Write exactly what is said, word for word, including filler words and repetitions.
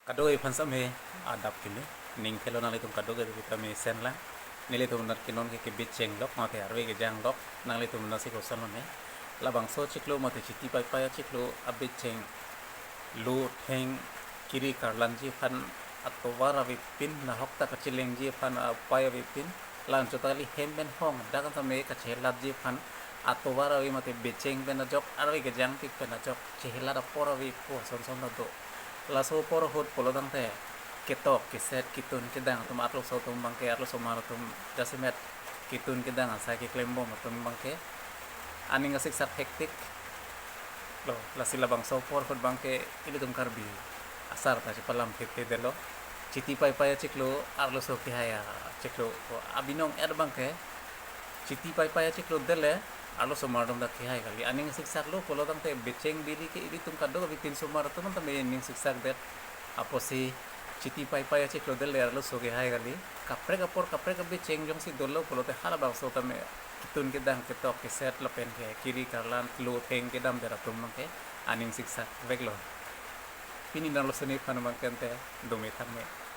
Kadokave aphan same adap kimi, ning khelo nanglitum kadokave ta mesen lang. Nelitum anat ke non ke kebecheng lok, mate arve kejang lok, nanglitum anat si koson lo ne. Labangso achiklo mate Chiti Paipai achiklo abecheng, lo theng, kiri karlanji aphan atovar avepin, nahok ta kachelengji aphan apai avepin, la anchot kali hem pen hong, dak an same kachelatji aphan atovar ave mate becheng pen ajok, arve kejangpik pen ajok, chelat apor ave pu ason son ta do. Laso apor ahut pulo tangte ketok, keset, ketun, kedang atum arloso atum abangke, arloso mar atum jasemet ketun kedang asai keklem bom atum abangke aning asiksak hektik lo. Lasi labangso apor ahut abangke ilitum Karbi asar ta chepalam thekthedetlo. Chiti Paipai achiklo arloso kehai achiklo, abinong et abangke Chiti Paipai achiklo det le arloso mar atum ta kehai kali. Aning siksak lo pulo tangte becheng biri ke ilitum kadokave pinso mar atum ta me aning siksak det. Apotsi Chiti Paipai achiklo det le arloso kehai kali. Kaprek apor kaprek abecheng jongsi dolo pulote halabangso tame ketun kedang, ketok keset lapen ke kiri karlan, lo theng kedamdet atum abangke aning siksak veklo. Pini nanglo seni aphan abangke ante dome thangme.